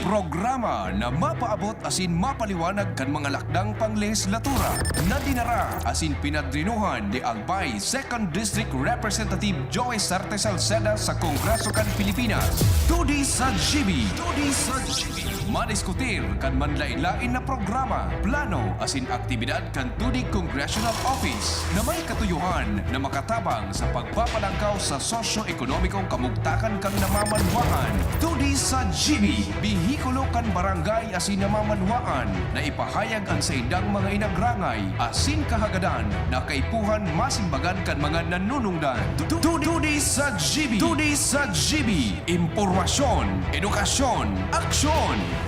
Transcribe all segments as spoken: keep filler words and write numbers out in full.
Programa na mapaabot asin mapaliwanag kan mga lakdang panglehislatura na dinara asin pinadrinuhan ni Albay Second District Representative Joey Sarte Salceda sa Kongreso kan Pilipinas. Todi sa G B. Todi sa G B. Madiskutir kan manlain-lain na programa, plano asin aktibidad kan Todi Congressional Office na may katuyohan na makatabang sa pagpapalangkaw sa sosyo-ekonomikong kamugtakan kan namamanwaan. Todi sa G B, behikulo kan barangay asin namamanwaan na ipahayag an saindang mga inagrangay asin kahagadan na kaipuhan masimbagan kan mga nanunungdan. Tu-, tu-, Todi sa G B! Todi sa G B! Impormasyon, edukasyon, aksyon!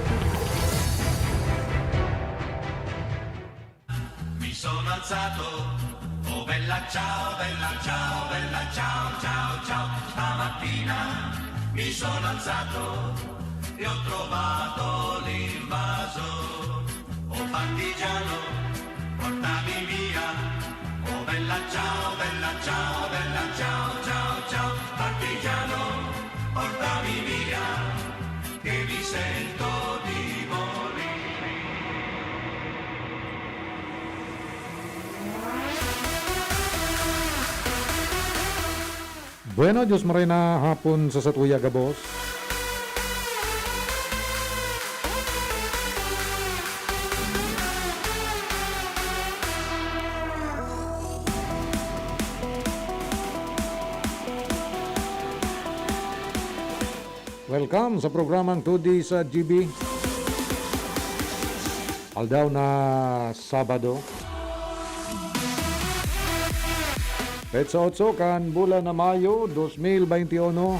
Mi sono alzato, oh bella ciao, bella ciao, bella ciao, ciao, ciao. Stamattina mi sono alzato e ho trovato l'invasor. Oh partigiano, portami via. Oh bella ciao, bella ciao, bella ciao, ciao, ciao. Partigiano, portami via, che mi sento di morire. Bueno, Diyos maray na hapon sa satuya gabos. Welcome sa programang Todi sa G B. Aldaw na Sabado. Petsa otso kan bulan na Mayo, dos mil bente uno.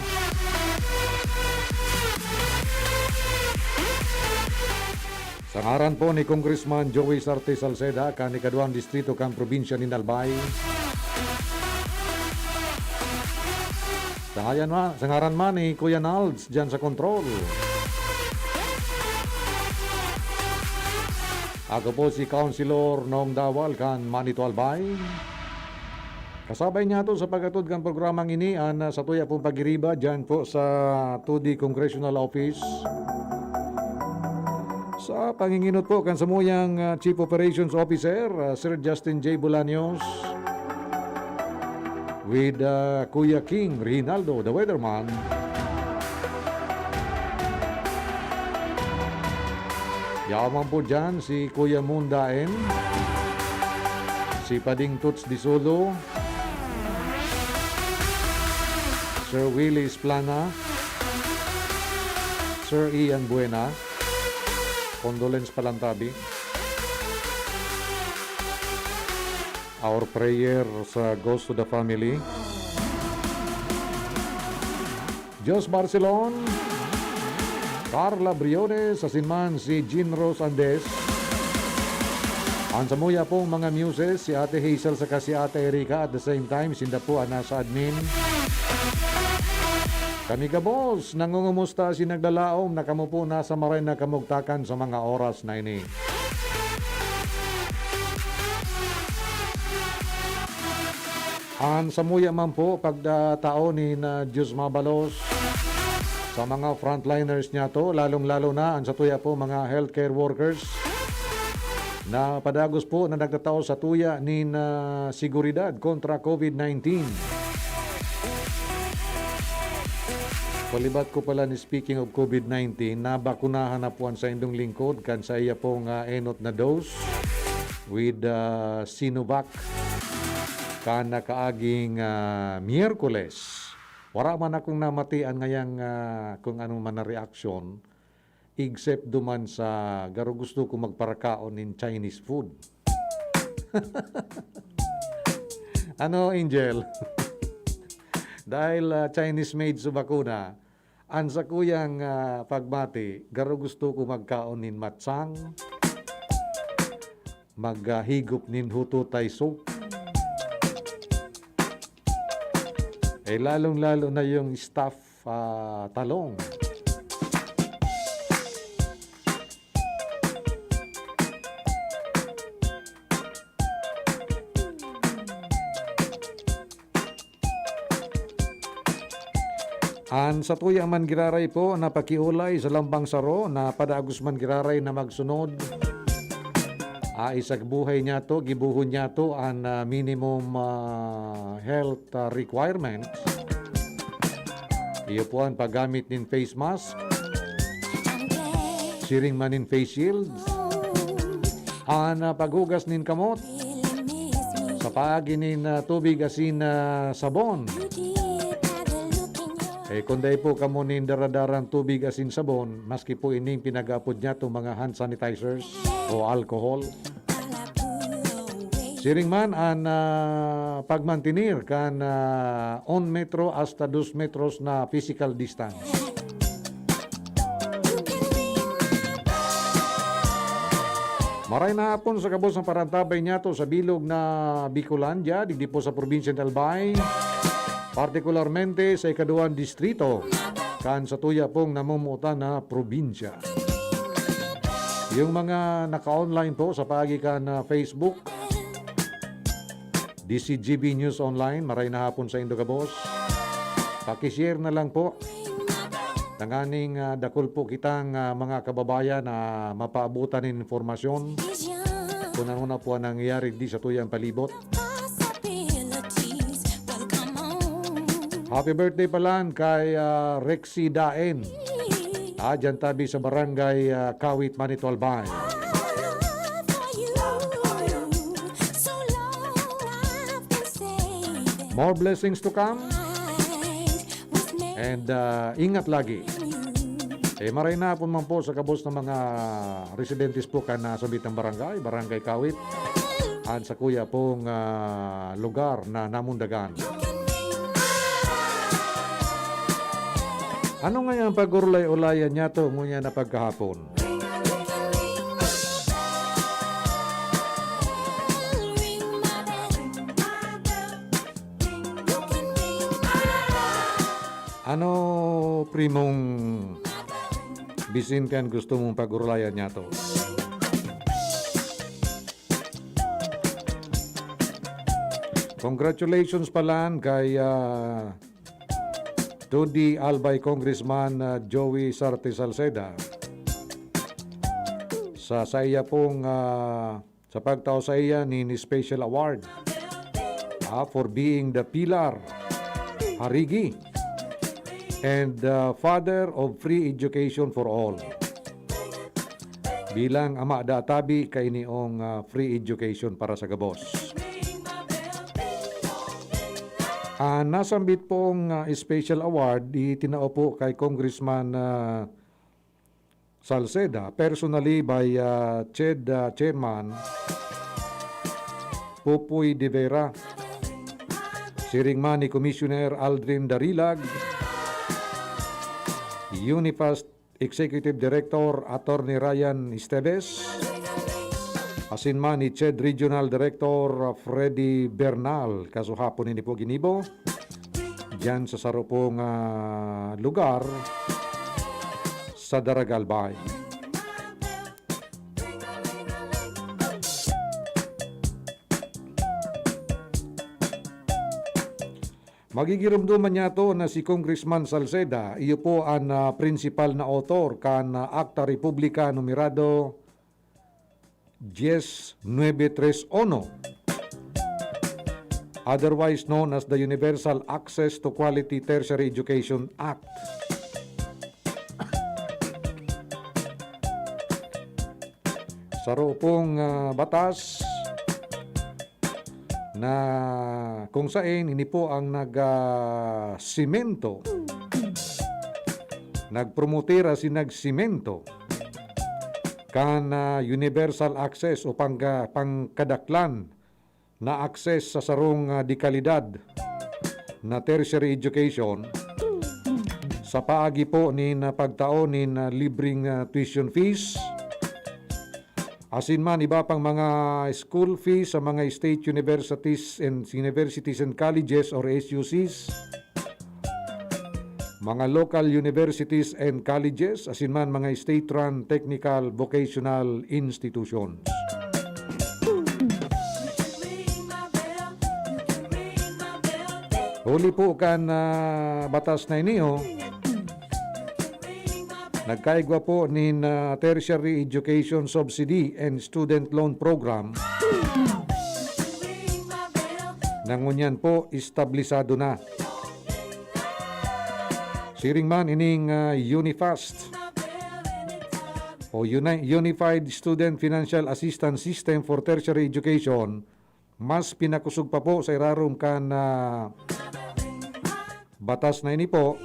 Sa ngaran po ni Congressman Joey Sarte Salceda, kan ikaduwang distrito kan probinsya nin Albay. Sa ngayan ma-, sa ngaran man ni Kuya Nalds, dyan sa kontrol. Ako po si Councilor Nong Dawal kan Manito Albay. Kasabay niyato sa pag-atod kan programang ini an, ah, satuya pong pagiriba diyan po sa Todi Congressional Office. Sa panginginot po kan samuyang, ah, Chief Operations Officer, ah, Sir Justin J Bolaños, with, ah, Kuya King Rinaldo, the weatherman. Yaman po dyan si Kuya Moon Daen, si Pading Toots Disulo, Sir Willie Esplana, Sir Ian Buena, condolence pa lang tabi. Our prayer sa goes to the family. Jos Barcelon, Carla Briones, asin man si Jean Rose Andes. An samuya pong mga muses, si Ate Hazel saka si Ate Erica, at the same time, sinda po an nasa admin. Kami gabos, nangungumusta asin naglalaom na kamo po nasa maray na kamugtakan sa mga oras na ini. An samuya man po, pagtatao nin, ah, Diyos mabalos sa mga frontliners niyato, lalong-lalo na an satuya po mga healthcare workers na padagos po na nagtatao satuya nin, ah, seguridad kontra COVID nineteen. Palibat ko pala ni speaking of COVID nineteen, nabakunahan na po an saindong lingkod kan saiya pong, ah, enot na dose with, ah, Sinovac kan nakaaging, ah, Miyerkules. Wara man akong namatian ngayang, ah, kung ano man na reaksyon, except duman sa garo gusto ko magparakaon nin Chinese food. Ano, Angel? Dahil, ah, Chinese made sa bakuna, an sakuyang, ah, pagmati, garo gusto ko magkaon nin matsang, mag, ah, higop nin hututay soup. Eh, lalong-lalo na yung stuff, ah, talong. An satuya man giraray po na pakiolay sa lambang saro na padagos man giraray na magsunod. Ah, isag buhay niyato, gibohon niyato an, ah, minimum, ah, health, ah, requirements. Iyo po an paggamit nin face mask. Siring man nin face shield. An, ah, paghugas nin kamot sa paagi nin, ah, tubig asin, ah, sabon. Eh, kung dai po kamo nin daradarang tubig asin sabon, maski po ining pinag-aapod niyato mga hand sanitizers o alcohol. Siring man an, ah, pagmantener kan, ah, un metro hasta dos metros na physical distance. Maray na hapon sa gabos na parantabay niyato sa bilog na Bicolandia, digdi po sa probinsya ng Albay, partikularmente sa ikaduwang distrito kan satuya pong namumutan na probinsya. Yung mga naka-online po sa paagi kan, ah, Facebook, D C G B News Online, maray na hapon sa indo gabos. Paki-share na lang po. Tanganing, ah, dakul po kitang, ah, mga kababayan na mapaabutan nin impormasyon kung ano na po ang nangyayari di sa tuyang palibot. Happy birthday palan kay, ah, Rexy Daen. Ah, dyan tabi sa barangay, ah, Kawit, Manito, Albay. More blessings to come. And, ah, ingat lagi. Eh, maray na hapon man po sa gabos na mga residentes po kan, ah, sambitang barangay, Barangay Kawit. An sakuya pong, ah, lugar na namundagan. Ano nga ang pag-urlay-ulayan niyato ngunyan na pagkahapon? Ano, Primong Vicente, an gusto mong pag-urulayan niyato? Congratulations palan kay, ah, to the Albay Congressman, ah, Joey Sarte Salceda sa saiya pong, ah, sa pagtao saiya nin special award, ah, for being the pillar, harigi, and, ah, father of free education for all. Bilang ama da tabi kaini ong, ah, free education para sa gabos. An nasambit pong, ah, special award, itinao po kay Congressman, ah, Salceda, personally by, ah, CHED, ah, Chairman Popoy de Vera. Siring man ni Commissioner Aldrin Darilag, UNIFAST Executive Director Attorney Ryan Esteves, asin man ni CHED Regional Director Freddy Bernal. Kasuhapon ini po ginibo diyan sa saro pong, ah, lugar sa Daraga, Albay. Magigiromdoman niyato na si Congressman Salceda, iyo po an, ah, prinsipal na author kan, ah, Akta Republika numerado dies nuebe tres uno, otherwise known as the Universal Access to Quality Tertiary Education Act. Saro pong, ah, batas na kung saen ini po ang nag, ah, simento, nagpromoter asin nagsimento kan, ah, universal access o pangga-, pangkadaklan na access sa sarong, ah, dekalidad na tertiary education sa paagi po nin, ah, pagtao nin, ah, libreng, ah, tuition fees, asin man iba pang mga school fees sa mga state universities and, universities and colleges or S U Cs, mga local universities and colleges, asin man mga state-run technical vocational institutions. Huli po kan, ah, batas na ini, oh. Nagkaigwa po nin, ah, Tertiary Education Subsidy and Student Loan Program. Na ngunyan po, establisado na. Siring man ining, ah, UNIFAST o Uni-, Unified Student Financial Assistance System for Tertiary Education, mas pinakosog pa po sa irarom kan, ah, batas na ini po.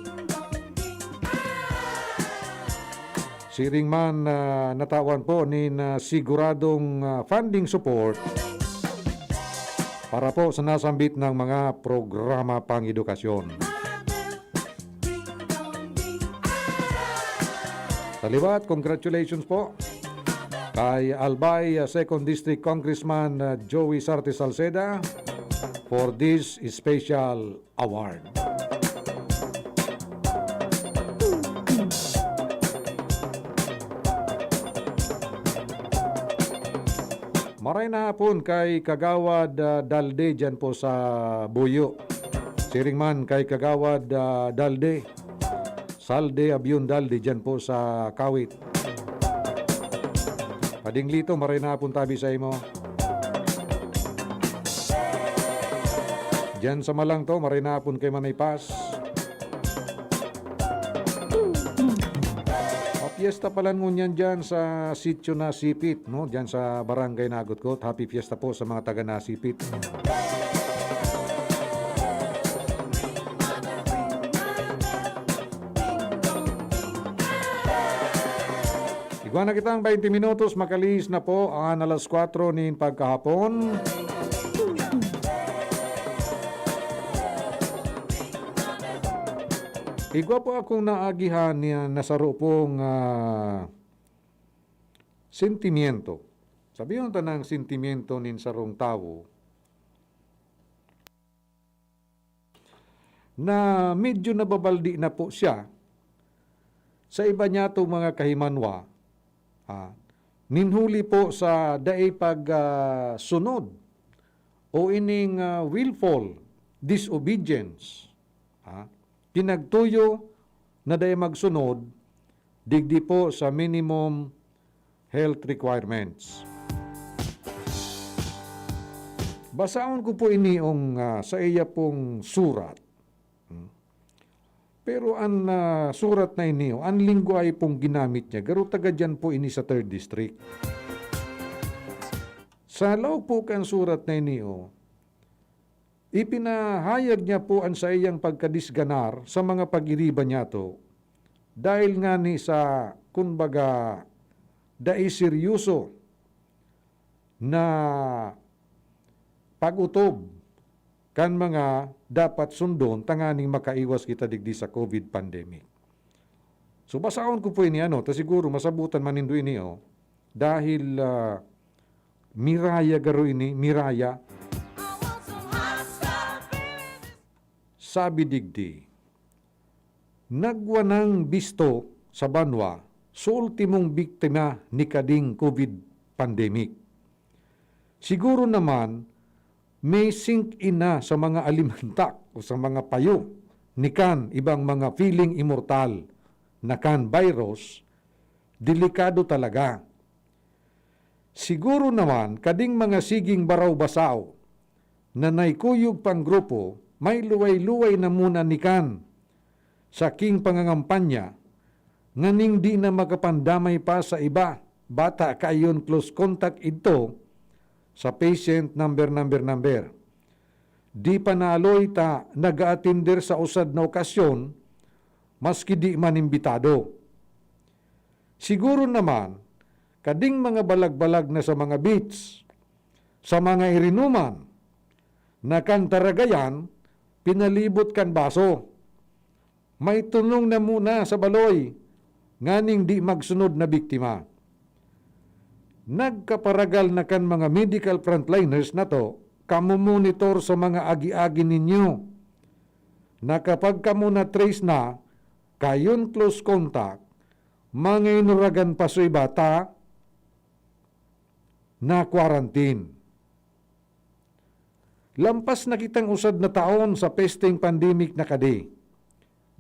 Siring man, ah, natawan po nin, ah, siguradong, ah, funding support para po sa nasambit ng mga programa pang-edukasyon. Sa liwat, congratulations po kay Albay, uh, Second District Congressman, uh, Joey Sarte Salceda for this special award. Maray na hapon kay Kagawad, uh, Dalde dyan po sa Buyo. Siring man kay Kagawad, uh, Dalde. Salde Abion Dalde dyan po sa Kawit. Pading Lito, maray na hapon tabi sa imo. Diyan sa Malang to, maray na hapon kay Manay Paz. Mapiesta pala ngunyan dyan sa Sitio na Sipit, no? Dyan sa Barangay Nagutkot. Happy Fiesta po sa mga taga Nasipit. Igwa na kitang twenty minutos, makalihis na po an alas kwatro nin pagkahapon. Igwa po akong naagihan niya na saro pong, ah, sentimiento. Sabihon ta ng sentimiento nin sarong tawo na medyo nababaldi na po siya sa iba niyatong mga kahimanwa, ah, nin huli po sa dai pag, ah, sunod o ining, ah, willful disobedience, ah, pinagtuyo na dai magsunod digdi po sa minimum health requirements. Basahon ko po ini ang, ah, sa iya pong surat. Hmm. Pero an, ah, surat na ini, oh, an lengwahe pong ginamit niya, garo taga diyan po ini sa Third District. Sa laog po kan surat na ini, oh, ipinahayag niya po an saiyang pagkadisganar sa mga pag-iriba niyato dahil ngani sa, kumbaga, dai seryoso na pag-otob kan mga dapat sundon tanganing makaiwas kita digdi sa COVID pandemic. So, basahon ko po ini, ano, ta siguro masabutan man nindo ini, oh. Dahil, ah, miraya garo ini, miraya. Sabi digdi, nagwanang bisto sa banwa sa ultimong biktima ni kading COVID pandemic. Siguro naman, may sink-in na sa mga alimantak o sa mga payo ni kan ibang mga feeling immortal na kan virus, delikado talaga. Siguro naman, kading mga siging baraw-basaw na naikuyog pang grupo, may luway-luway na muna nikan sa king pangangampanya, nganing di na makapandamay pa sa iba, bata kaayon close contact idto sa patient number, number, number. Di pa naaloy ta nag-aatender sa usad na okasyon, maski di man imbitado. Siguro naman, kading mga balag-balag na sa mga beach, sa mga irinuman, na kan taragayan, pinalibot kan baso. May tunong na muna sa baloy, nganing di magsunod na biktima. Nagkaparagal na kan mga medical frontliners na to, kamomonitor sa mga agi-agi ninyo. Na kapag kamo na-trace na, kaayon close contact, mga inuragan pa so iba ta na quarantine. Lampas na kitang usad na taon sa pesteng pandemic na kadi.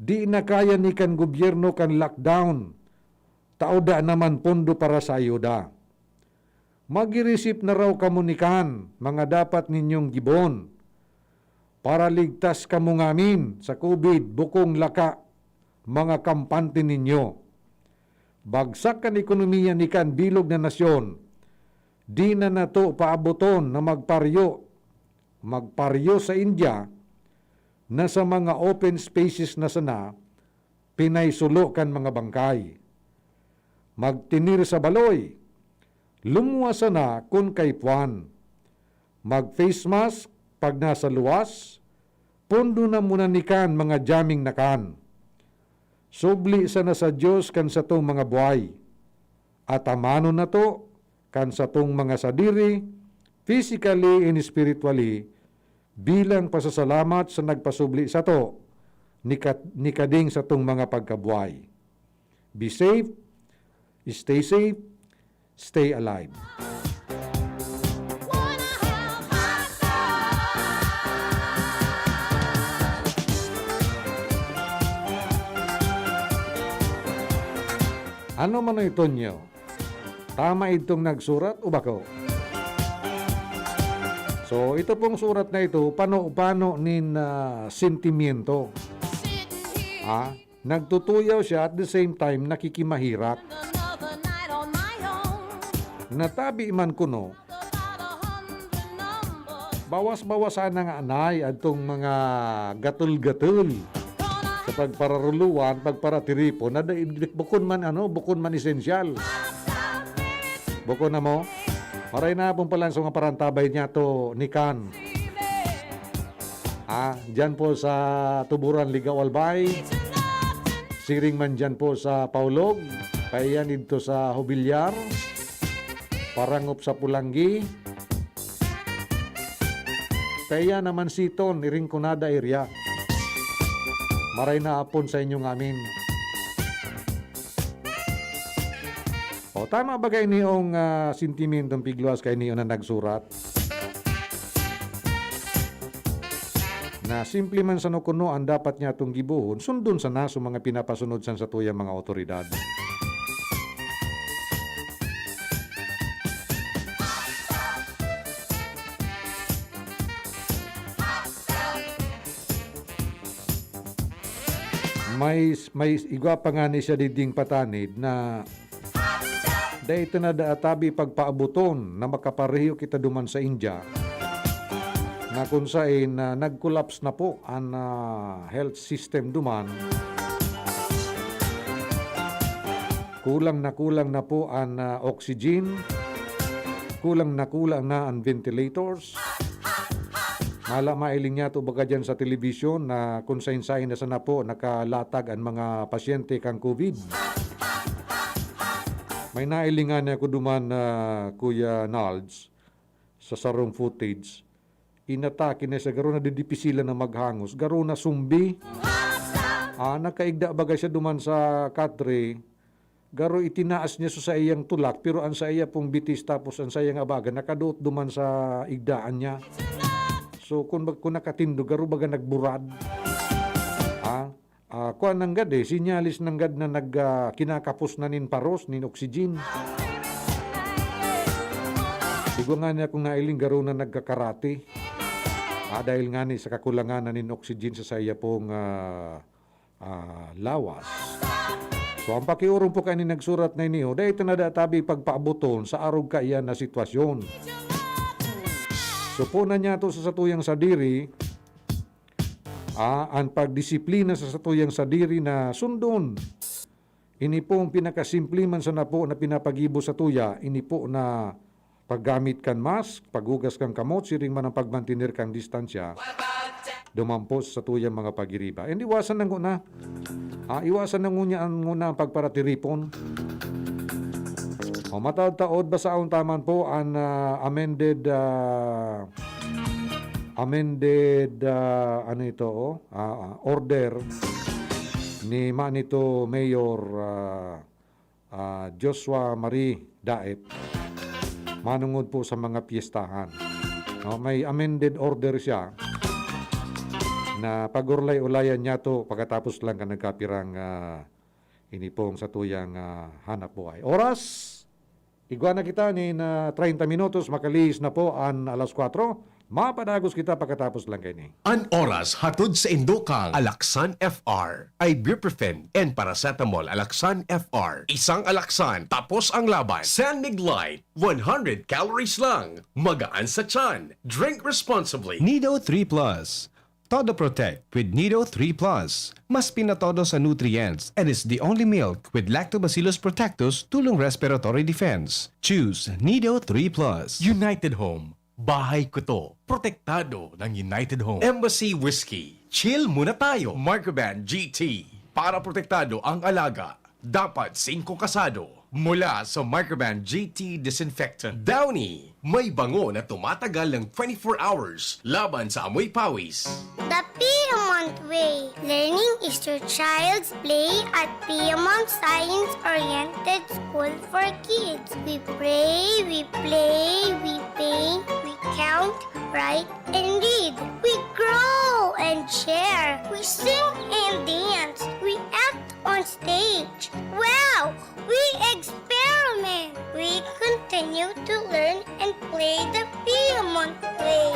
Di na kaya ni kan gobyerno kan lockdown, ta uda naman pondo para sa ayuda. Mag-irisip na raw kamo ni kan mga dapat ninyong gibon para ligtas kamo ngamin sa COVID, bukong laka, mga kampante ninyo. Bagsak kan ekonomiya ni kan bilog na nasyon, di na nato paaboton na magparyo, magparyo sa India na sa mga open spaces na sana pinaisulo kan mga bangkay. Magtinir sa baloy, lumuwas sana kun kaipuhan. Mag-face mask pag nasa luwas, pondo na muna ni kan mga jamming na kan. Subli sana sa Dios kan satong mga buhay. Atamanon nato kan satong mga sadiri, physically and spiritually, bilang pasasalamat sa nagpasubli sato ni ka-, ni kading satong mga pagkabuhay. Be safe, stay safe, stay alive. Ano man ito niyo? Tama itong nagsurat o bako? So, ito pong surat na ito, pano-pano nin, ah, sentimiento. Ah, nagtutuyaw siya, at the same time, nakikimahirak. Natabi man kuno, bawas-bawasan na nga anay adtong mga gatul-gatul sa pagpararuluan, pagparatiripon, na dai, bukon man ano, bukon man esensyal. Bukon na mo? Maray na hapon pala sa mga parantabay niya to ni Kan. Ah, dyan po sa Tuburan, Ligao, Albay. Siring man dyan po sa Paulog. Kaya yan dito sa Hobilyar. Parangop sa Pulanggi. Kaya naman siton, Rinconada area. Maray na hapon sa inyo ngamin. O, tama ba kayo niyong, ah, sentimentong pigluwas kayo niyo na nagsurat? Na simple man sana kuno ang dapat niya atong gibohon, sundon sana sa mga pinapasunod san satuyang mga awtoridad. May, may igwa pa ngani siya diding patanid na dai ta na daa tabi pagpaaboton na makapareho kita duman sa India, na kun saen, ah, nag-collapse na po an, ah, health system duman. Kulang na kulang na po an, ah, oxygen. Kulang na kulang na an ventilators. Mala mailing niya to baga diyan sa telebisyon na kung sain-sain na sana po nakalatag an mga pasyente kan COVID. May nailingan ako duman, ah, Kuya Nards, sa sarong footage. Inatake na siya, garo na didipisilan na maghangos, garo na sumbi. Ah, nakaigda bagay siya duman sa katre. Garo itinaas niya sa saiyang tulak, pero ang saiya pong bitis tapos ang saiyang abaga nakaduot duman sa igdaan niya. So, kun bag-, kun nakatindog, garo baga nagburad. Ha? Ah, kuwan nanggad eh, sinyalis nanggad na nag-, ah, kinakapos na nin paros, nin oxygen. Igwa nga niya kung nailing garo na nagkakarate. Ah, dahil nga ni sa kakulangan na nin oxygen sa saiya pong, ah, ah, lawas. So, ang pakiurong po kaini nagsurat na ini, oh, dai ito na databi pagpaaboton sa arog kaiyan na sitwasyon. So, po na niya to sa satuyang sadiri, ah, ang pagdisiplina sa satuyang sadiri na sundon. Ini po ang pinakasimple man sana po na pinapagibo sa tuya, ini po na paggamit kan mask, paghugas kan kamot, siring man ang pagmantener kan distansya, duman po sa tuyang mga pagiriba. And iwasan na nguna. Ah, iwasan na ngunya ang nguna ang pagparatiripon. O, mataod-taod, basaon taman po ang, ah, amended, ah, amended, ah, ano ito, oh? Ah, ah, order ni Manito Mayor, ah, ah, Joshua Marie Daet, manungod po sa mga piyestahan. No, may amended order siya na pag-urlay-ulayan niya to pagkatapos lang kan nagkapirang, ah, ini pong satuyang, ah, hanap buhay. Oras, igwa na kita nin treinta minutos, makalihis na po an alas kwatro. Mapadagos kita pagkatapos lang kaini. An oras hatod sa indo kan Alaxan F R, ibuprofen and paracetamol. Alaxan F R, isang Alaxan, tapos ang laban. San Mig Light, one hundred calories lang. Magaan sa tiyan. Drink responsibly. Nido three Plus. Todo Protect with Nido three Plus. Mas pinatodo sa nutrients and is the only milk with Lactobacillus protectus tulong respiratory defense. Choose Nido three Plus. United Home. Bahay ko to. Protektado ng United Home. Embassy Whiskey. Chill muna tayo. Microban G T. Para protektado ang alaga, dapat singko kasado. Mula sa Microban G T Disinfectant. Downy. May bango na tumatagal ng twenty-four hours laban sa amoy pawis. The Piedmont Way. Learning is your child's play at Piedmont Science-Oriented School for Kids. We pray, we play, we paint, we count, write, and read. We grow and share. We sing and dance. We act on stage. Wow! We experiment. We continue to learn and play the Piedmont way.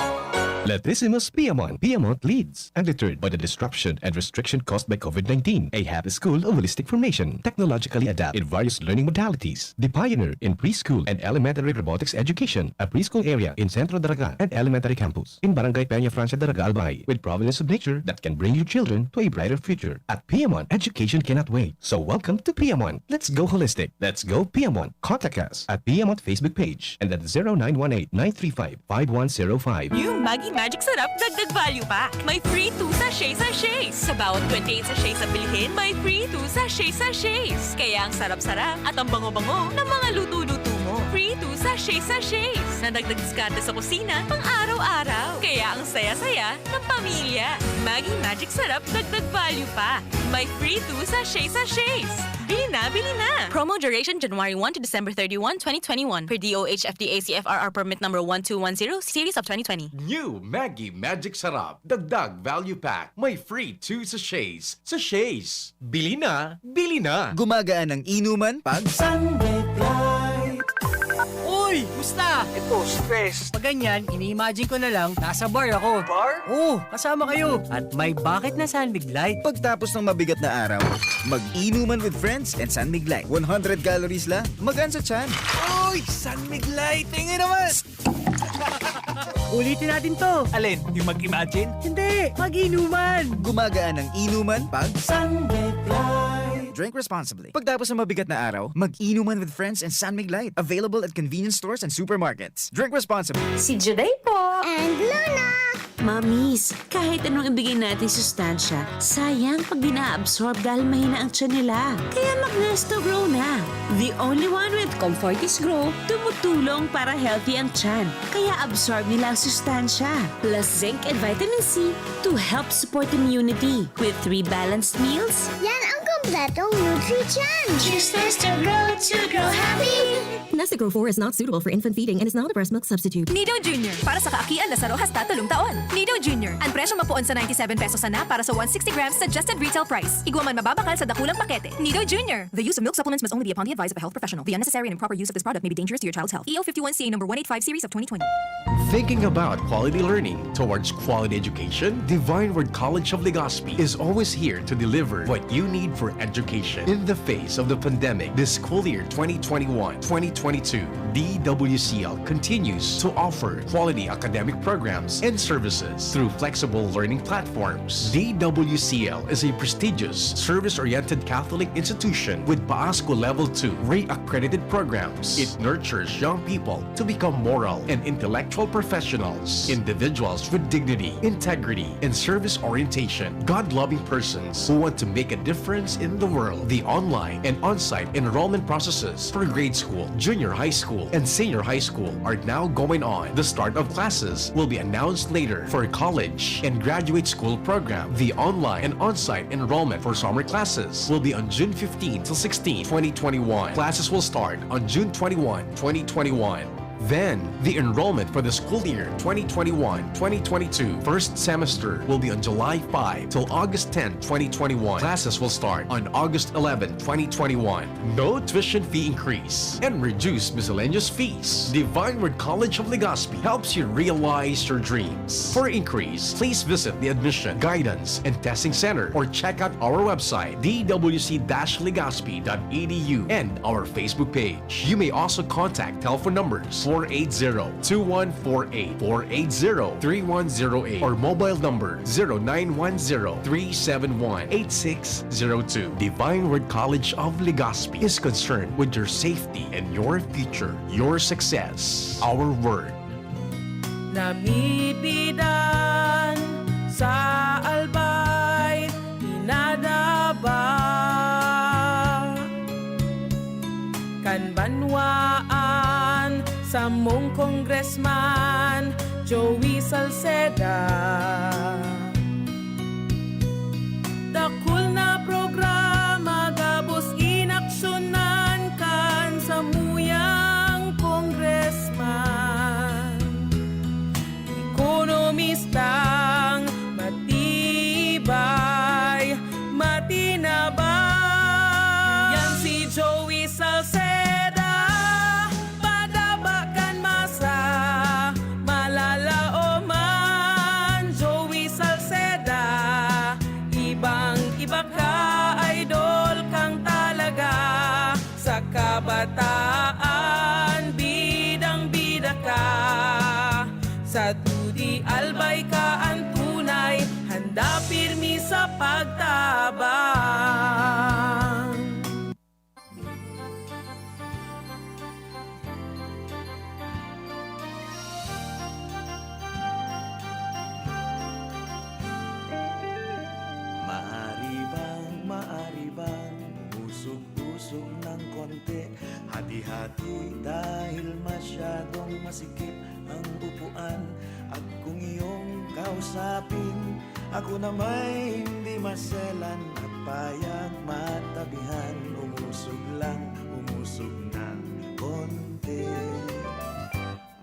Letrisimus Piedmont. Piedmont leads. Undeterred by the disruption and restriction caused by COVID nineteen, a happy school of holistic formation, technologically adept in various learning modalities, the pioneer in preschool and elementary robotics education, a preschool area in Centro Daraga and elementary campus in Barangay Peña Francia Daraga, Albay, with providence of nature that can bring your children to a brighter future. At Piedmont, education cannot wait. So welcome to Piedmont. Let's go holistic. Let's go Piedmont. Contact us at Piedmont Facebook page and at zero nine one eight nine three five five one zero five. New Maggi Magic Sarap, dagdag value pa. May free two sachet sachets. Sa bawat twenty-eight sachets na bilhin, may free two sachet sachets. Kaya ang sarap-sarap at ang bango-bango ng mga luto-luto mo. Free two sachet sachets. Nadagdag diskarte sa kusina, pang araw-araw. Kaya ang saya-saya ng pamilya. Maggi Magic Sarap, dagdag value pa. May free two sachet sachets. Bili na, bili na! Promo duration January one to December thirty-one, twenty twenty-one, per D O H F D A C F R R permit number one two one zero, series of twenty twenty. New Maggi Magic Sarap, dagdag value pack. May free two sachets. Sachets! Bili na, bili na! Gumagaan ang inuman pag Sunday Fly. Uy! Musta? Ito, stress. Pag ganyan, ini-imagine ko na lang, nasa bar ako. Bar? Oo, kasama kayo. At may bakit na San Mig Light. Pagtapos ng mabigat na araw, mag-inuman with friends and San Mig Light. One hundred calories lang, magaan sa tiyan. Uy! San Mig Light! Tingin naman! Ulitin natin to. Alin? Yung mag-imagine? Hindi! Mag-inuman! Gumagaan ang inuman pag San Mig Light. Drink responsibly. Pagtapos ng mabigat na araw, mag-inuman with friends and San Mig Light. Available at convenience stores and supermarkets. Drink responsibly. Si Juday po. And Luna. Mamis, kahit anong ibigay natin sustansya, sayang pag di na-absorb dahil mahina ang tiyan nila. Kaya mag-Nesto Grow na. The only one with Comfortis Grow, tumutulong para healthy ang tiyan. Kaya absorb nila ang sustansya. Plus zinc and vitamin C to help support immunity. With three balanced meals, yan ang kompletong Nutri-Tiyan. Choose Nesto Grow to grow happy. Nesto Grow four is not suitable for infant feeding and is not a breast milk substitute. Nido Junior, para sa kaakian na saro hasta tolong taon. Nido Junior, ang presyong mapoon sa ninety-seven pesos sana para sa one sixty grams suggested retail price. Igwa man mababakal sa dakulang pakete. Nido Junior. The use of milk supplements must only be upon the advice of a health professional. The unnecessary and improper use of this product may be dangerous to your child's health. E O fifty-one C number one eight five series of twenty twenty. Thinking about quality learning towards quality education? Divine Word College of Legazpi is always here to deliver what you need for education. In the face of the pandemic, this school year twenty twenty-one, twenty twenty-two, D W C L continues to offer quality academic programs and services through flexible learning platforms. D W C L is a prestigious, service-oriented Catholic institution with PAASCO Level two re-accredited programs. It nurtures young people to become moral and intellectual professionals, individuals with dignity, integrity, and service orientation, God-loving persons who want to make a difference in the world. The online and on-site enrollment processes for grade school, junior high school, and senior high school are now going on. The start of classes will be announced later. For college and graduate school program, the online and on-site enrollment for summer classes will be on June fifteen to sixteen, twenty twenty-one. Classes will start on June twenty-one, twenty twenty-one. Then, the enrollment for the school year twenty twenty-one twenty twenty-two first semester will be on July five till August tenth, twenty twenty-one. Classes will start on August eleventh, twenty twenty-one. No tuition fee increase and reduced miscellaneous fees. Divine Word College of Legazpi helps you realize your dreams. For inquiries, please visit the Admission, Guidance, and Testing Center or check out our website, d w c dash legazpi dot e d u, and our Facebook page. You may also contact telephone numbers four eight zero, two one four eight, four eight zero, three one zero eight, or mobile number zero nine one zero, three seven one, eight six zero two. Divine Word College of Legazpi is concerned with your safety and your future, your success. Our word. Namidbidan sa Albay, inadaba kan banwaan samong Congressman Joey Salceda. Dakul na programa gabos inaksyonan kan samuyang congressman. Ekonomistang matibay, matinabang. Yan si Joey Salceda, padaba kan masa, malalaoman. Joey Salceda, ibang-iba ka, idol kang talaga. Sa kabataan, bidang-bida ka. Sa dudi, albay ka an tunay, handa pirmi sa pagtabang. Maari bang, maari bang umusog-usog ng konti? Hati-hati dahil masyadong masikip ang upuan. At kung iyong kausapin, ako na may hindi maselan at payag matabihan. Umusog lang, umusog ng konti.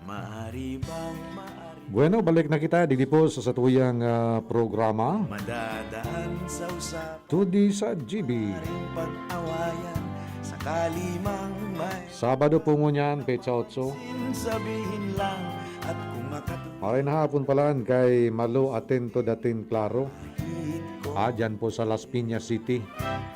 Maari bang, maari Bueno, balik na kita digdi po sa satuyang, ah, programa. Madadaan sa usap Tudi sa G B. Ring pag-awayan, sakali mang may Sabado po ngunyan, petsa otso. Sabihin lang at kung makatu- Maray na hapon palan kay Malo Atento Datin Claro. Ah, dyan po sa Las Piñas City.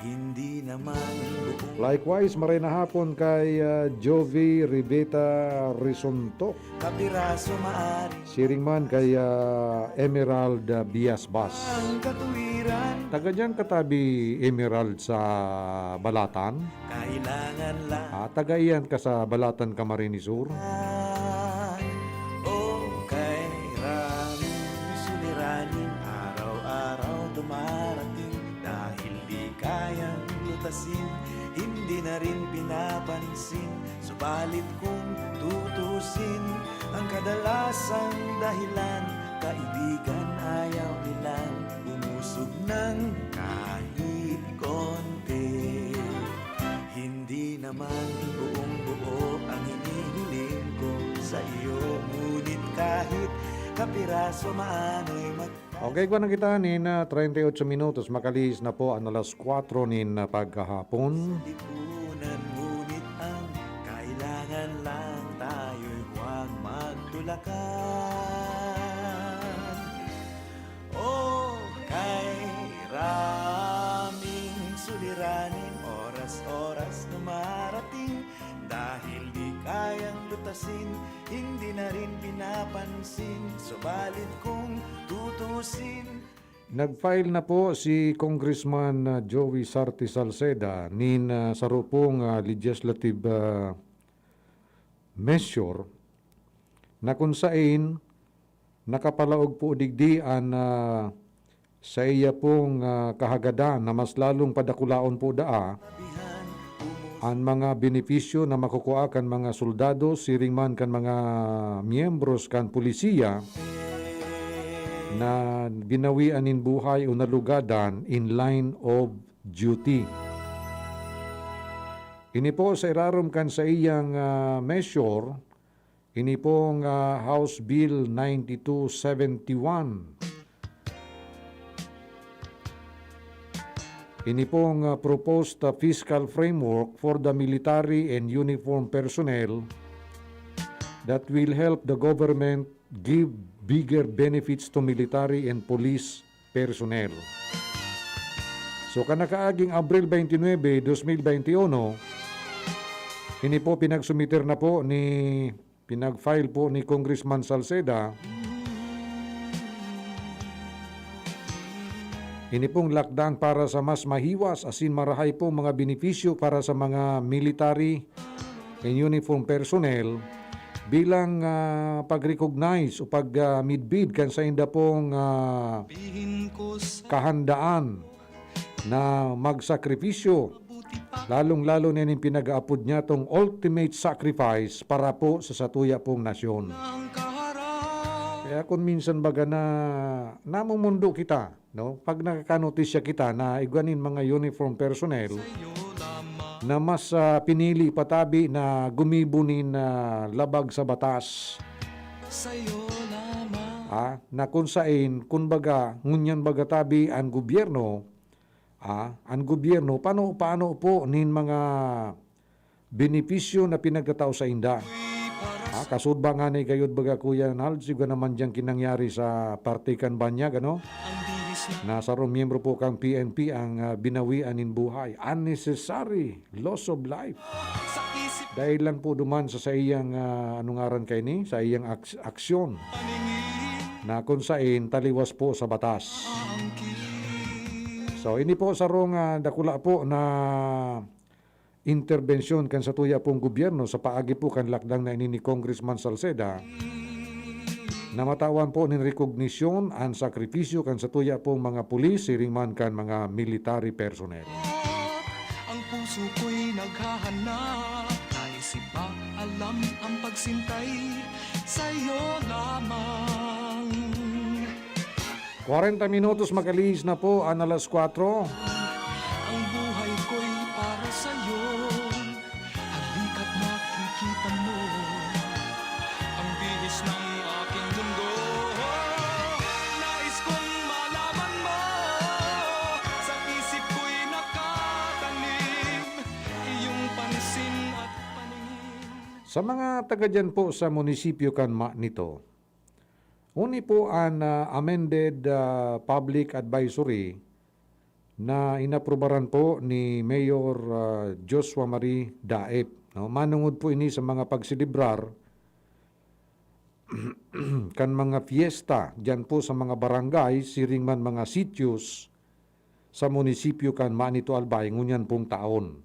Hindi naman buong Likewise, maray na hapon kay, ah, Jovi Riveta Rizonto. Kapiraso maari Siring man kay, ah, Emerald, ah, Biasbas. Ang katuwiran. Taga diyan katabi Emerald sa Balatan? Kailangan lang. Ah, taga iyan ka sa Balatan, Camarines Sur? O kay Rami, suliranin, araw-araw dumarating. Dahil di kayang lutasin, hindi na rin pinapansin. Subalit kung tutusin, ang kadalasang dahilan, kaibigan, ayaw nilang umusog ng kahit konti. Hindi naman buong-buo ang hinihiling ko sa iyo, ngunit kahit kapiraso maano'y mag- Okay, kuwan na kita nin, ah, treinta y ocho minutos. Makalihis na po an alas kwatro nin, ah, pagkahapon. Lipunan, ngunit ang kailangan lang tayo'y huwag magtulakan. O kay raming suliranin, oras-oras na marating. Dahil di kayang lutasin, hindi na rin pinapansin. Subalit kung tutusin, Nag-file na po si Congressman, ah, Joey Sarte Salceda nin, ah, saro pong, ah, legislative, ah, measure na kun saen nakapalaog po digdi an, ah, saiya pong, ah, kahagadan na mas lalong padakulaon po daa an mga benepisyo na makukua kan mga soldado siring man kan mga miyembros kan pulisiya na binawian nin buhay o nalugadan in line of duty. Ini po sa irarom kan saiyang, ah, measure, Ini pong, ah, House Bill ninety-two seventy-one. Ini pong, ah, proposed, ah, fiscal framework for the military and uniform personnel that will help the government give bigger benefits to military and police personnel. So, kan nakaaging Abril twenty-nine, twenty twenty-one, ini po pinagsumiter na po ni, pinag-file po ni Congressman Salceda, ini pong lakdang para sa mas mahiwas asin marahay pong mga benepisyo para sa mga military and uniform personnel bilang, ah, pag-recognize o pag, ah, midbid kan sainda pong, ah, kahandaan na magsakripisyo, lalong-lalo na nin pinag-aapod niya tong ultimate sacrifice para po sa satuya pong nasyon. Kaya kung minsan baga na namumundo kita, no? Pag nakakanotisya kita na igwa nin mga uniform personnel na mas, ah, pinili patabi na gumibo nin, ah, labag sa batas. Ah, na kun sain, kun baga, ngunyan baga tabi an gobyerno, ah, an gobyerno, pano, paano po nin mga benepisyo na pinagtatao sainda? Ah, kasud ba nga ni gayod baga, Kuya Nalds, igwa naman diyang kinangyari sa parte kan Banyag, ano? Na sarong miyembro po kan P N P ang, ah, binawian nin buhay. Unnecessary loss of life. Dahil lang po duman sa saiyang, ah, ano ngaran kaini? Saiyang aks-, aksyon na kun sain taliwas po sa batas. So, ini po sarong, ah, dakula po na interbensyon kan satuya pong gobyerno sa paagi po kan lakdang na ini ni Congressman Salceda, na matawan po nin rekognisyon an sakripisyo kan satuya pong mga pulis siring man kan mga military personnel. Ang puso ko'y naghahanap, nais iba alam ang pagsintay sa'yo lamang. Kwarenta minutos makalihis na po an alas kwatro. Ang buhay ko'y para sa'yo. Halika't makikita mo. Ang bihis ng aking mundo. Nais kong malaman mo. Sa isip ko'y nakatanim. Iyong pansin at paningin. Sa mga taga dyan po sa munisipyo kan Manito, uni po an, ah, amended, ah, public advisory na inaprubaran po ni Mayor, ah, Joshua Marie Daep, no? Manungod po ini sa mga pagselebrar kan mga fiesta diyan po sa mga barangay, siring man mga sitios sa munisipyo kan Manito Albay ngunyan pong taon.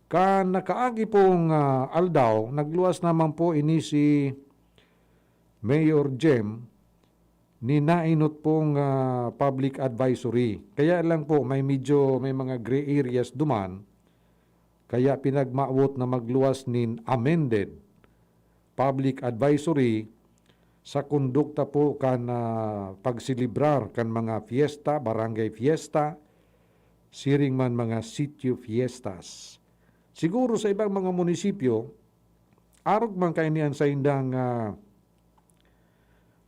Kan nakaagi pong, ah, aldaw, nagluwas naman po ini si Mayor Jem ni nainot pong, ah, public advisory. Kaya lang po, may medyo, may mga gray areas duman, kaya pinagmawot na magluwas nin amended public advisory sa kondukta po kan, ah, pagselebrar kan mga fiesta, barangay fiesta, siring man mga sitio fiestas. Siguro sa ibang mga munisipyo, arog man kaini an saindang, ah,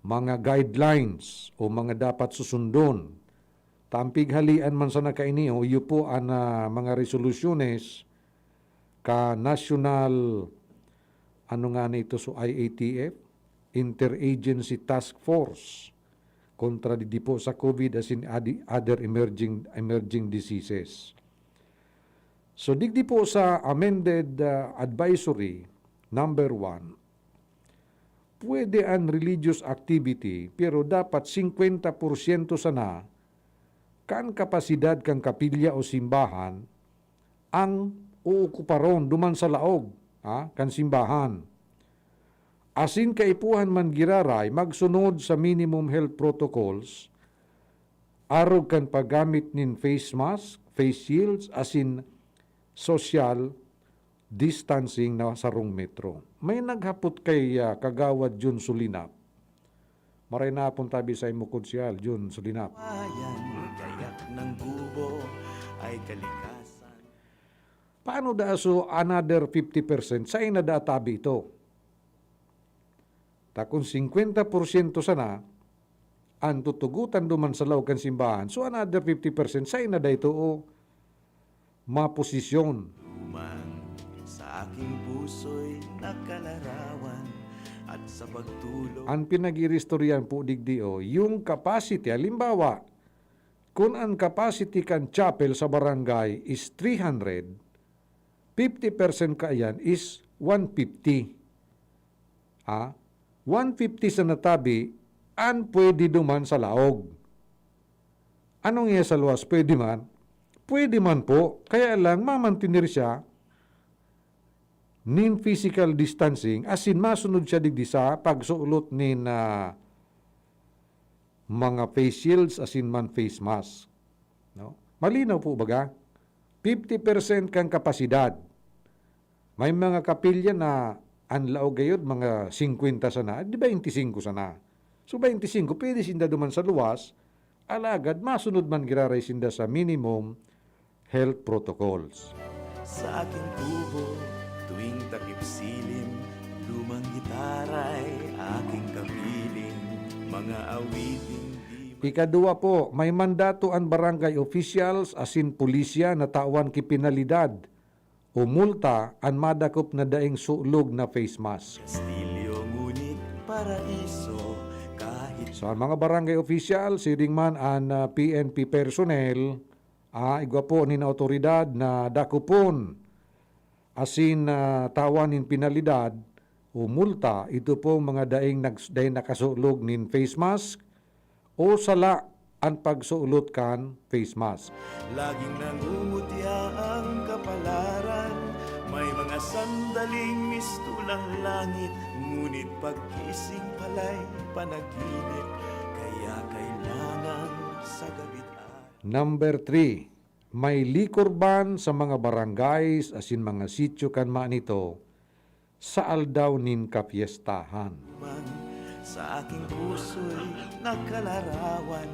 mga guidelines o mga dapat susundon. Ta an pighalian man sana kaini, o iyo po an, ah, mga resolusyones ka national, ano nga na ito, so I A T F, Interagency Task Force kontra digdi po sa COVID asin adi-, other emerging, emerging diseases. So, digdi po sa amended, ah, advisory number one, pwede an religious activity, pero dapat singkwenta porsyento sana kan kapasidad kan kapilya o simbahan ang uukuparon duman sa laog, ha, kan simbahan. Asin kaipuhan man giraray magsunod sa minimum health protocols, arog kan paggamit nin face mask, face shields, asin social distancing na sarong metro. May naghapot kay, ah, Kagawad Jun Sulinap. Maray na hapon tabi sa imo, Konsyal Jun Sulinap. Ayan, gayak ng gubo ay kalikasan. Paano da so another fifty percent? Sain na da tabi ito? Ta kun singkwenta porsyento sana an tutugotan duman sa laog kan simbahan, so another fifty percent sain na dai too maposisyon. Duman sa aking puso'y nakalarawan at sa pagtulog. An pinag-iristoryahan po digdi, o, yung capacity. Halimbawa, kun an capacity kan chapel sa barangay is three hundred, fifty percent kaiyan is one fifty. Ah, one fifty sa natabi an pwede duman sa laog. Anong iya sa luwas? Pwede man? Pwede man po. Kaya lang, mamantener siya nin physical distancing, asin masunod siya digdi sa pagsulot nin, ah, mga face shields asin man face mask. No? Malinaw po baga? Fifty percent kan kapasidad. May mga kapilya na an laog gayod mga singkwenta sana, di bainti singko sana. So, bainti singko, pwede sinda duman sa luwas, alagad masunod man giraray sinda sa minimum health protocols. Sa aking kubo, tuwing takip silim, lumang gitara'y aking kapiling, mga awiting di ma- Ikaduwa po, may mandato an barangay officials asin pulisya na tawan ki penalidad o multa an madakop na daing sulog na face mask. Kastilyo, ngunit paraiso, kahit Sa mga barangay official, siring man an, ah, P N P personnel, ah, igwa po nin awtoridad na dakopon asin, ah, tawan nin penalidad o multa, ito pong mga daing nags-, daing nakasulog nin face mask o sala an pagsulot kan face mask. Laging nangungutya ang kapalaran, may mga sandaling mistulang langit, ngunit paggising pala'y panaginip, kaya kailangan sa gabi't Number three, may liquor ban sa mga barangays asin mga sityo kan manito sa aldaw nin kapyestahan. Man, sa aking puso'y nakalarawan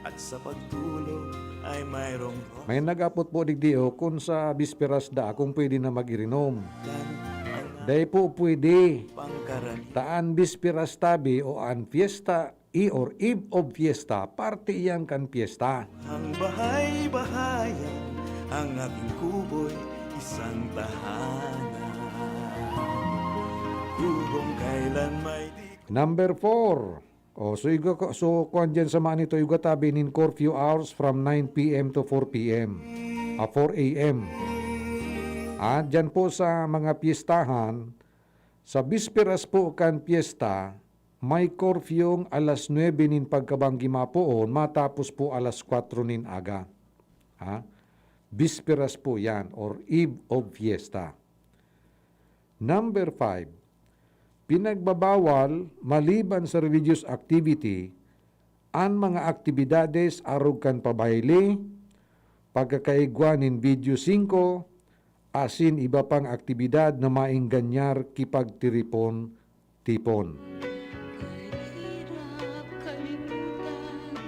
at sa pagtulog ay mayroong May nag-apot po digdi, o, kun sa bisperas da, kung pwede na mag-irinom. Dai po pwede. Pangkaraniwan. Ta an bisperas tabi o an fiesta, i or eve of fiesta, parte iyan kan piyesta. Ang bahay-bahayan, ang aking kubo'y isang tahanan. Kubong kailan may di Number four. O, so, igwa ko, so, kuwan dyan sa manito, igwa tabi nin curfew hours from nine P M to four P M. Ah, four A M. Ah, dyan po sa mga piyestahan, sa bisperas po kan piyesta, may curfew alas nuebe nin pagkabanggi mapoon, matapos po alas kwatro nin aga. Ha? Bisperas po yan, or eve of fiesta. Number five, pinagbabawal, maliban sa religious activity, an mga aktibidades arog kan pabayle, pagkakaigwa nin Video singko, asin iba pang aktibidad na maenganyar ki pagtiripon-tipon. Kahirap kalimutan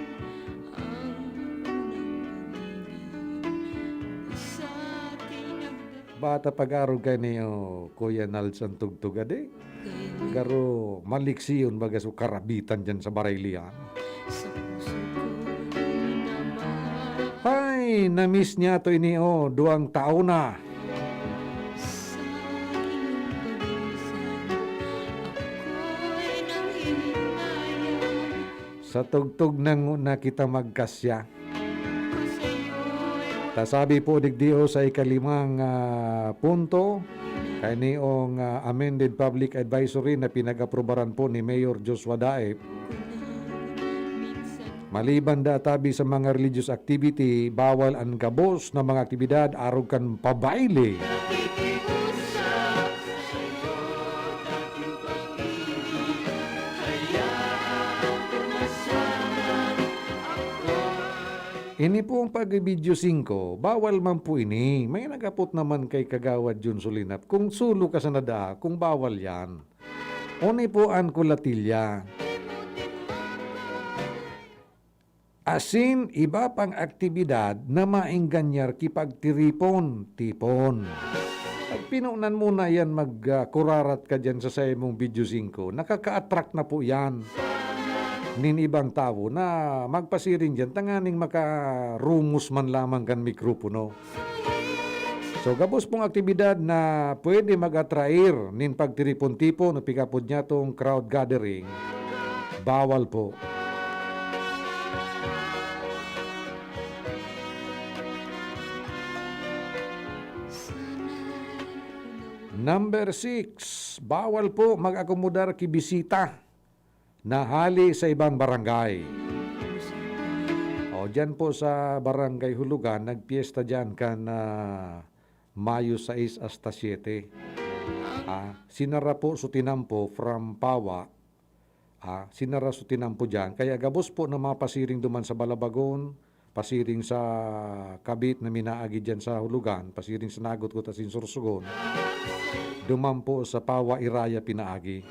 ang unang pag-ibig sa tinagda- Bata pag-arog kaini, o, Kuya Nals, an tugtog, adi? Garo maliksiyon baga so karabitan dyan sa baraylihan. Ay, na-miss niya to ini, o, duwang taon na. Sa tugtog na ngu-, na kita magkasya. Ta sabi po digdi, o, sa ikalimang, ah, punto, kainiyong, ah, amended public advisory na pinag-aprobaran po ni Mayor Joshua Daep, maliban da tabi sa mga religious activity, bawal an gabos na mga aktibidad arog kan pabayle. Ini pong pag-video singko, bawal man po ini. May nag-apot naman kay Kagawad Jun Solinap kung sulo ka sana daa, kung bawal yan. Oni po an kulatilya. Asin iba pang aktibidad na maenganyar ki pagtiripon-tipon. Pinonan mo na yan, mag, ah, kurarat ka dyan sa saimong video singko. Nakaka-attract na po yan nin ibang tawo na magpasiring dyan, tanganing makarumos man lamang kan mikropono. So, gabos pong aktibidad na pwede mag-atrair nin pagtiripon-tipon o pikapod niya tong crowd gathering, bawal po. Number six, bawal po mag-akomodar ki bisita na hali sa ibang barangay. O, dyan po sa Barangay Hulugan, nagpiesta dyan kan, ah, Mayo sais hasta siete. Ah, sinara po su tinampo from Pawa. Ah, sinara su tinampo dyan. Kaya gabos po na mapasiring duman sa Balabagon, pasiring sa kabit na minaagi dyan sa Hulugan, pasiring sa Nagot ko ta Sinsursugon, duman po sa Pawa Iraya pinaagi.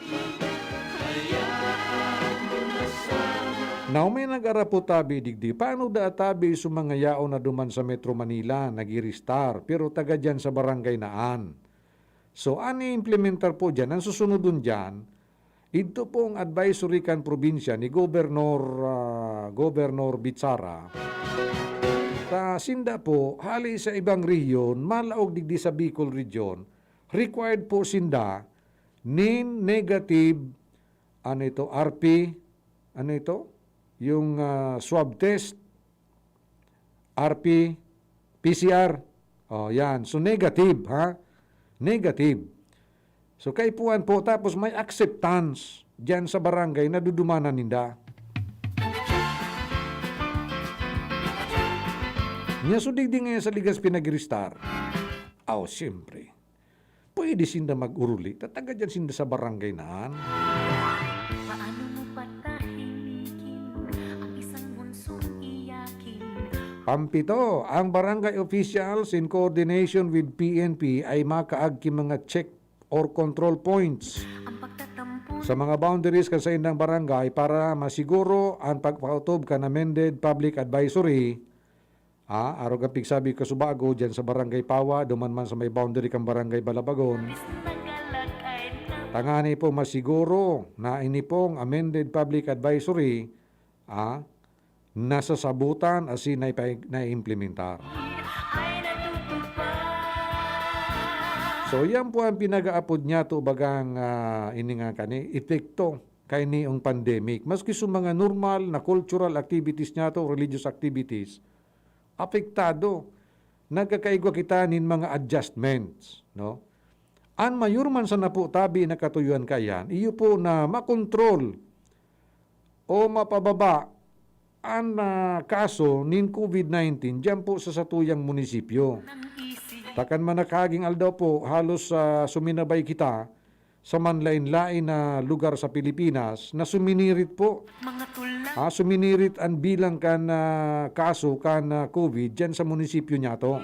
Now, may nag-arapot tabi digdi, paano da tabi sa mga yaon na duman sa Metro Manila, nag-i-restart, pero taga dyan sa barangay naan? So, an i-implementar po dyan, ang susunodon dyan, idto pong advisory kan probinsya ni Gobernador, ah, Gobernador Bichara. Ta sinda po, hali sa ibang rehiyon, malaog digdi sa Bicol Region, required po sinda nin negative, ano ito, R P, ano ito? Yung, ah, swab test, R P, P C R. Oh, yan. So, negative, ha? Negative. So, kaipuhan po, tapos may acceptance diyan sa barangay na dudumanan ninda. Nya, so, digdi ngayon sa Ligas pinag-restart. Aw, siyempre. Pwede sinda mag-uruli, ta taga diyan sinda sa barangay naan. Paano mo patahimikin ang isang munsong iyakin? Pampito, ang barangay officials in coordination with P N P ay makaagi mga check or control points Ang pagtatampo sa mga boundaries kan saindang barangay para masiguro ang pagpautob kan amended public advisory. Ah, arog ang pigsabi ko subago, diyan sa Barangay Pawa, duman man sa may boundary kan Barangay Balabagon. Tangani po masiguro na ini pong amended public advisory, ah, nasasabutan asin naipa-, naiimplementar. So, yan po ang pinag-aapod niyato bagang, ah, ini nga kani, epekto kaini ang pandemic. Maski sa mga normal na cultural activities niyato, religious activities, apektado. Nagkakaigwa kita nin mga adjustments, no? An mayor man sana po tabi na katuyohan kaiyan, iyo po na makontrol o mapababa an, ah, kaso nin COVID nineteen diyan po sa satuyang munisipyo. Takan man nakaging aldaw po, halos, ah, suminabay kita sa manlain-lain na lugar sa Pilipinas na suminirit po. Mga tula. Ah, suminirit an bilang kan, ah, kaso kan, ah, COVID diyan sa munisipyo niyato.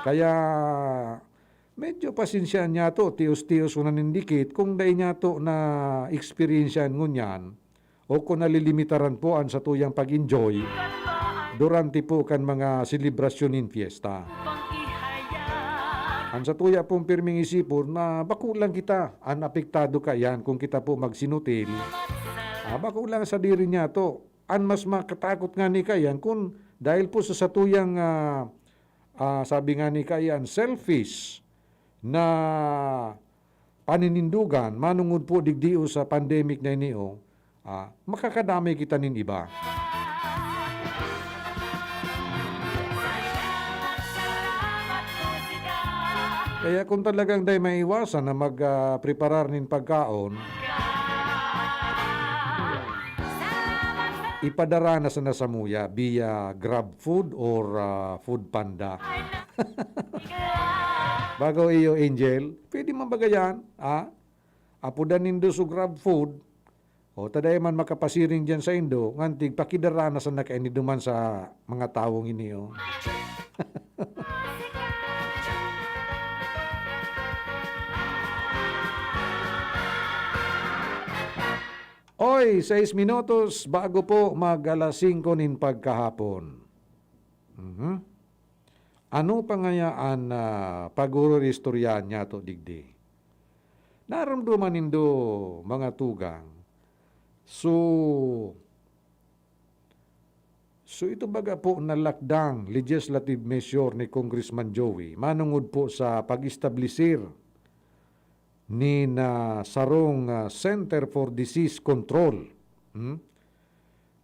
Kaya medyo pasensya niyato, tios-tios ko na nindikit kung dai niyato na eksperyensyahan ngunyan o kung nalilimitaran po an satuyang pag-enjoy durante po kan mga selebrasyon nin fiesta. An satuya pong pirming isipon na bako lang kita an apektado kaiyan kung kita po magsinutil. Ah, bako lang sadiri niyato. An mas makatakot ngani kaiyan kun dahil po sa satuyang, ah, ah, sabi ngani kaiyan, selfish na paninindogan, manongod po digdi o sa pandemic na ini, oh, ah, makakadamay kita nin iba. Kaya kung talagang dai maiwasan na mag, ah, preparar nin pagkaon, ipadara na sana samuya via Grab Food or, ah, Food Panda. Bago iyo, Angel, pwede man baga yan, ah? Apodan nindo so Grab Food, o ta dai man makapasiring diyan saindo, ngantig pakidara na sana kaini duman sa mga tawong ini, oh. Oy, sais minutos bago po mag alas singko nin pagkahapon. Mhm. Ano pa ngaya an, ah, pag-ururistoryahan niyato digdi? Naramdaman nindo, mga tugang? So, so ito baga po na lakdang, legislative measure ni Congressman Joey manongod po sa pag-establisir nin, ah, sarong, ah, Center for Disease Control, hmm,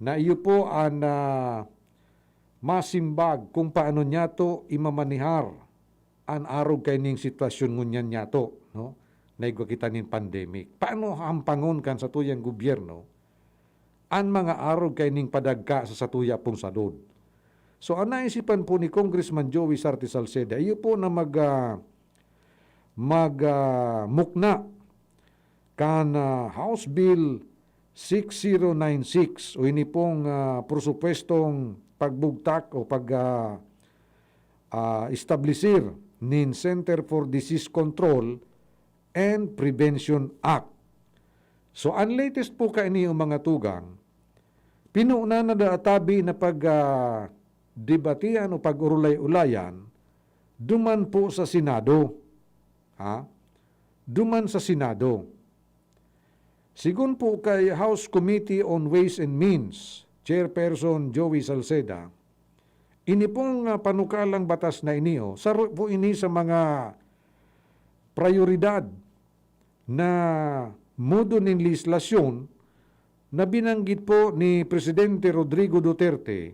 na iyo po an, ah, masimbag kung paano niyato imamanehar an arog kaining sitwasyon ngunyan niyato, no, na igwa kita nin pandemic. Paano hampangon kan satuyang gobyerno an mga arog kaining padagka sa satuya pong salud? So, an naisipan po ni Congressman Joey Sarte Salceda, iyo po na mag, ah, mag, ah, mukna kan, ah, House Bill six zero nine six, o ini pong, ah, presupuestong pagbugtak o pag, ah, ah, establisir nin Center for Disease Control and Prevention Act. So, ang latest po kaini, o mga tugang, pinuna na da tabi na pag, ah, debatihan o pag-urulay-ulayan duman po sa Senado. Ha? Duman sa Senado. Sigon po kay House Committee on Ways and Means Chairperson Joey Salceda, ini pong, ah, panukalang batas na ini, oh, saro po ini sa mga prayoridad na modo nin lehislasyon na binanggit po ni Presidente Rodrigo Duterte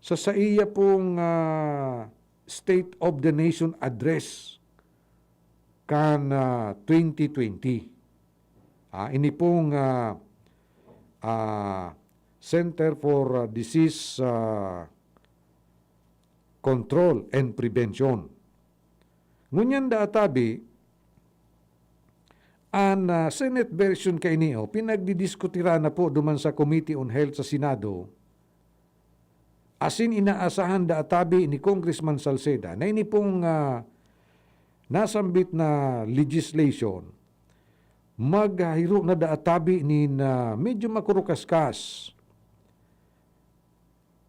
sa saiya pong, ah, State of the Nation Address kan, ah, twenty twenty. Ah, ini pong, ah, ah, Center for, ah, Disease, ah, Control and Prevention. Ngunyan da tabi, an, ah, Senate version kaini, oh, pinagdidiskutira na po duman sa Committee on Health sa Senado, asin inaasahan da tabi ni Congressman Salceda na ini pong, ah, nasambit na legislation, maghahiro na da tabi nin, ah, medyo makurukaskas.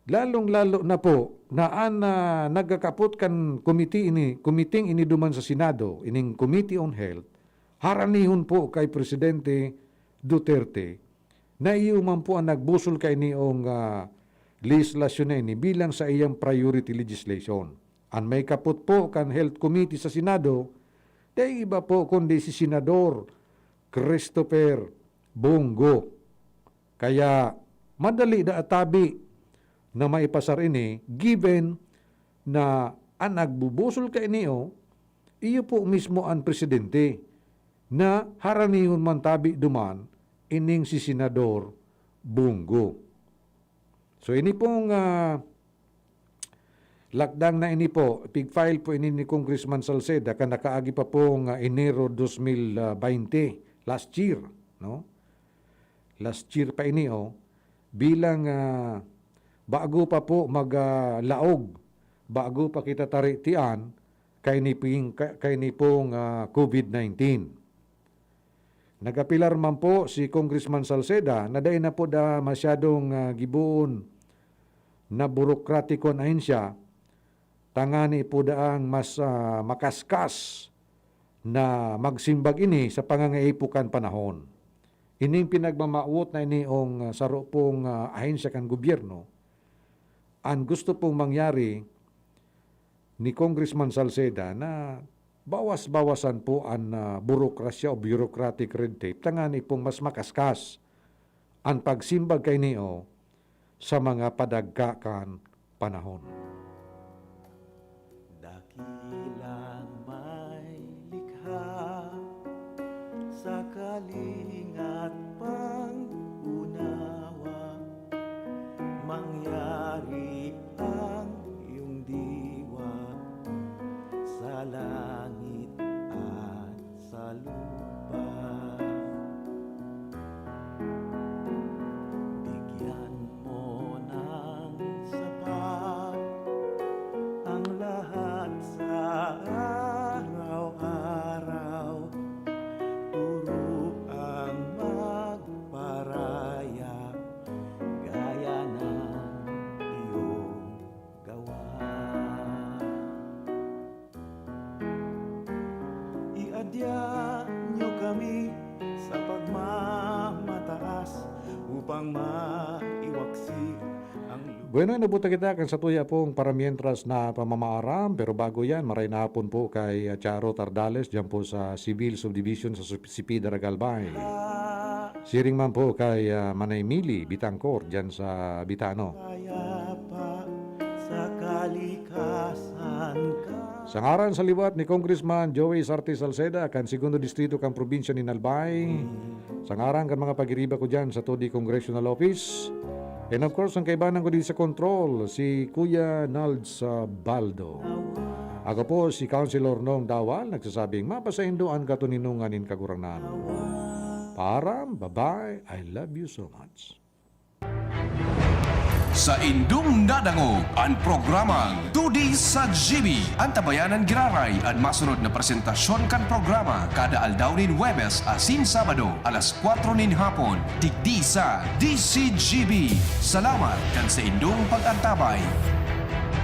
Lalong-lalo na po na an, ah, nagkakapot kan komiti ini, komiting ini duman sa Senado, ining Committee on Health, haranihon po kay Presidente Duterte na iyo man po an nagbusol kainiyong, ah, lehislasyon na ini bilang saiyang priority legislation. An may kapot po kan Health Committee sa Senado, dai iba po kundi si Senador Christopher Bong Go. Kaya madali da tabi na maipasar ini, given na an nagbubusol kaini, oh, iyo po mismo an presidente na haranihon man tabi duman ining si Senador Bong Go. So, ini pong, ah, lakdang na ini po, pig-file po ini ni Congressman Salceda kan nakaagi pa pong, ah, Enero dos mil baynte, last year, no? Last year pa ini, oh. Bilang, ah, bago pa po mag, ah, laog, bago pa kita taritian, kaini ping-, ka-, kaini pong, ah, COVID nineteen. Nag-apelar man po si Congressman Salceda na dai na po da masyadong, ah, giboon na burokratiko an ahensya, tangani po daang mas, ah, makaskas na magsimbag ini sa pangangaipo kan panahon. Ining pinagmamawot na ini ong, ah, saro pong, ah, ahensya kan gobyerno, an gusto pong mangyari ni Congressman Salceda na bawas-bawasan po an, ah, burokrasya o bureaucratic red tape tangani pong mas makaskas an pagsimbag kaini, oh, sa mga padagka kan panahon. Dakilang may likha sa kalingat pang-unawa, mangyari ang iyong diwa sa langit at sa lupa. Bigyan mo ng sapat ang lahat sa araw-araw. Turuan Sa pagmamataas upang maiwaksi ang lu- Bueno, inabot na kita kan satuya pong paramientras na pamamaaram, pero bago yan, maray na hapon po kay ah, Charo Tardales dyan po sa Civil Subdivision sa Sup- Sipida, Ragalbay. Siring man po kay ah, Manay Mili Bitangkor dyan sa Bitano. Kaya pa sa kalikasan ka. Sa ngaran sa liwat ni Congressman Joey Sarte Salceda kan Segundo Distrito kan Probinsya nin Albay, sa ngaran kan mga pagiriba ko dyan sa Todi Congressional Office, and of course, ang kaibanan ko din sa control, si Kuya Nalds ah, Baldo. Ako po si Councilor Nong Dawal, nagsasabing mapasaindo an katoninongan nin Kagurangnan. Paaram, bye-bye, I love you so much. Sa indong nadangog an programang Todi sa G B. Antabayanan giraray an masunod na presentasyon kan programa kada aldaw nin Huwebes asin Sabado, alas kwatro nin hapon, digdi sa D C G B. Salamat kan sa indong pag-antabay.